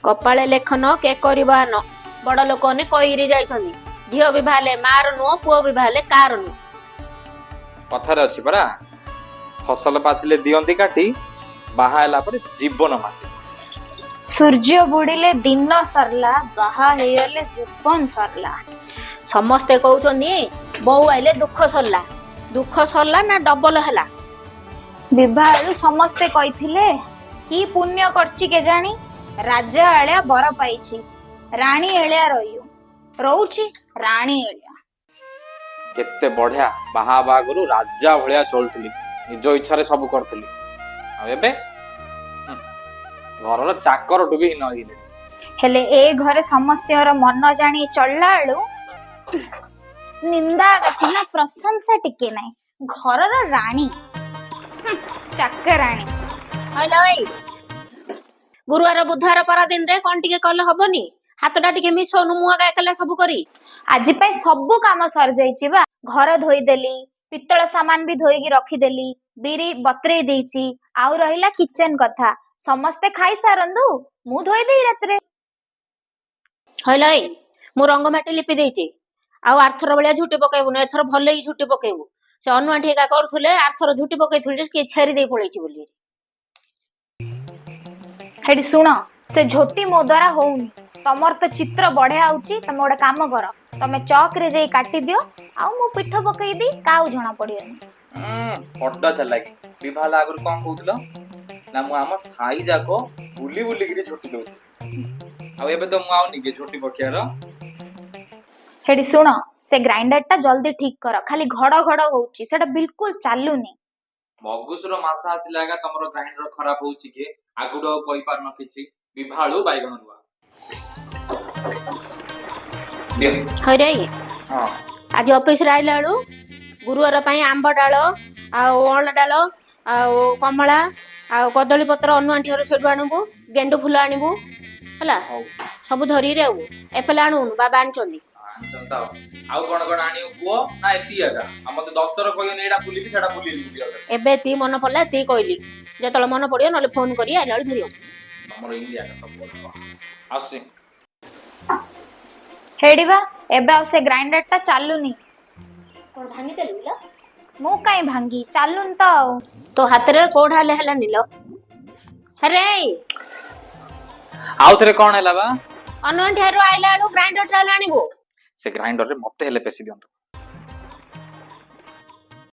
କପାଳେ ଲେଖନ କେ କରିବ ଆନ। ବଡ ଲୋକମାନେ କହିରି ଯାଇଛନ୍ତି, ଝିଅ ବିବାହ ହେଲେ ମାର ନୁହଁ, ପୁଅ ବିବାହ ହେଲେ କାର ନୁହଁ। କଥାରେ ଅଛି ପରା, ଫସଲ ପାଚିଲେ ଦିଅନ୍ତି କାଟି, ବାହା ହେଲା ପରେ ଜୀବନ ମାଟି। ସୂର୍ଯ୍ୟ ବୁଡିଲେ ଦିନ ସରିଲା, ବାହା ହେଇଗଲେ ଜୀବନ ସରିଲା। ସମସ୍ତେ କହୁଛନ୍ତି ବୋଉ ଆଇଲେ ଦୁଃଖ ସରିଲା। ଦୁଃଖ ସରିଲା ନା ଡବଲ ହେଲା? ବିବାହ ବେଳୁ ସମସ୍ତେ କହିଥିଲେ, କି ପୁଣ୍ୟ କରିଛି କେଜାଣି, ରାଜା ଏଳିଆ ବର ପାଇଛି, ରାଣୀ ଏଳିଆ ରହିବ। ରହୁଛି ରାଣୀ ଏଳିଆ। କେତେ ବଢିଆ, ବାହା ହେବା ଆଗରୁ ରାଜା ଭଳିଆ ଚଳୁଥିଲି, ନିଜ ଇଚ୍ଛାରେ ସବୁ କରୁଥିଲି। ଆଉ ଏବେ ଘରର ଚାକରଠୁ ବି ହୀନ ହେଇଗଲେଣି। ହେଲେ ଏ ଘରେ ସମସ୍ତଙ୍କର ମନ ଜାଣି ଚଳିଲା ବେଳୁ ନିନ୍ଦା ସିନା, ପ୍ରଶଂସା ଟିକେ ନାହିଁ। ଘରର ରାଣୀ, ଚାକରାଣୀ। ହଇଲା ଭାଇ, ଗୁରୁବାର ବୁଧବାର ପରଦିନରେ କଣ ଟିକେ କଲେ ହବନି? ହାତଟା ଟିକେ ମିଶଉନୁ, ମୁଁ ଏକା ଏକଲା ସବୁ କରି। ଆଜି ପାଇଁ ସବୁ କାମ ସରିଯାଇଛି ବା। ଘର ଧୋଇଦେଲି, ପିତ୍ତଳ ସାମାନ ବି ଧୋଇକି ରଖିଦେଲି, ବିରି ବତୁରେଇ ଦେଇଛି। ଆଉ ରହିଲା କିଚେନ କଥା, ସମସ୍ତେ ଖାଇ ସାରନ୍ତୁ, ମୁଁ ଧୋଇଦେବି ରାତିରେ। ହଇଲା ଭାଇ, ମୁଁ ରଙ୍ଗ ମାଟି ଲିପି ଦେଇଛି। ଆଉ ଆରଥର ଭଳିଆ ଝୁଟି ପକେଇବୁନି, ଏଥର ଭଲେଇ ଝୁଟି ପକେଇବୁ। ସେ ଅନୁଆଣ୍ଟି ଏକା କରୁଥିଲେ, ଆରଥର ଝୁଟି ପକେଇଥିଲେ ଯେ କିଏ ଛେରି ଦେଇ ପଳେଇଛି ବୋଲି। ହେଠି ଶୁଣ, ସେ ଝୋଟି ମୋ ଦ୍ଵାରା ହଉନି। ତମର ତ ଚିତ୍ର ବଢିଆ ହଉଛି। ତମେ ଗୋଟେ କାମ କର, ତମେ ଚକ୍ ରେ ଯାଇ କାଟିଦିଅ ଆଉ ମୁଁ ପିଠ ପକେଇବି, କାହାକୁ ଜଣା ପଡିବନି। ବଡ ଚାଲାକି। ବିବାହ ହେଲା ଆଗରୁ କଣ କହୁଥିଲ ନା, ମୁଁ ଆମ ସାଇ ଯାକ ବୁଲି ବୁଲିକିରି ଝୋଟି ଦଉଛି। ଆଉ ଏବେ ତ ମୁଁ ଆଉ ନିକେ ଝୋଟି ପକେଇବାର। ହେଠି ଶୁଣ, ସେ ଗ୍ରାଇଣ୍ଡର ଟା ଜଲ୍ଦି ଠିକ କର। ଖାଲି ଘଡ ଘଡ ହଉଛି, ସେଟା ବିଲକୁଲ ଚାଲୁନି। ମଗୁସୁର ମାସ ଆସିଲା ଏକା ତମର ଗ୍ରାଇଣ୍ଡର ଖରାପ ହଉଛି କି? ଆଗରୁ ଆଉ କହିପାରୁନ କିଛି। ବିଭାଳୁ ବାଇଗଣ ରୁଆ ଦିଅ। ହଇରେ। ହଁ। ଆଜି ଅଫିସରେ ଆଇଲା ବେଳୁ ଗୁରୁବାର ପାଇଁ ଆମ୍ବ ଡାଳ ଆଉ ଅଁଳା ଡାଳ ଆଉ କମଳା ଆଉ କଦଳୀ ପତ୍ର ଅନୁଆଣ୍ଟି ଘର ସେଇଠୁ ଆଣିବୁ। ଗେଣ୍ଡୁ ଫୁଲ ଆଣିବୁ, ହେଲା? ହଉ। ସବୁ ଧରିକିରି ଆଇବୁ। ଏପେଲେ ଆଣୁନୁ, ବାବା ଆଣିଛନ୍ତି। ଆଣିଛନ୍ତି ତ। ଆଉ କଣ କଣ ଆଣିବ କୁହ ନା ଏତିକି ଏକା? ଆଉ ମତେ 10 ଥର କହିବନି, ଏଇଟା ଭୁଲିଲି, ସେଇଟା ଭୁଲିଲି ବୋଲି ଆଉ। ଏବେ ଏତିକି ମନେ ପଡିଲା, ଏତିକି କହିଲି। ଯେତେବେଳେ ମନେ ପଡିବ ନହେଲେ ଫୋନ କରି ଆଇଲା ବେଳୁ ଧରିବ। ତମର ଇଣ୍ଡିଆ ସବୁ ଆସୁଛି। ହେଇଠି ବା, ଏବେ ଆଉ ସେ ଗ୍ରାଇଣ୍ଡର ଟା ଚାଲୁନି। କଣ ଭାଙ୍ଗିଦେଲୁ ଲୋ? ମୁଁ କାଇଁ ଭାଙ୍ଗି, ଚାଲୁନି ତ ଆଉ। ତୋ ହାତରେ କୋଉଟା ହେଲେ ହେଲାନି ଲୋ? ଆରେ। ଆଉ ଥରେ କଣ ହେଲା ବା? ଅନୁଆଣ୍ଟି ଘରୁ ଆଇଲା ବେଳୁ ଗ୍ରାଇଣ୍ଡର ଟା ହେଲେ ଆଣିବୁ। ସେ ଗ୍ରାଇଣ୍ଡରରେ ମତେ ହେଲେ ପେଶି ଦିଅନ୍ତୁ।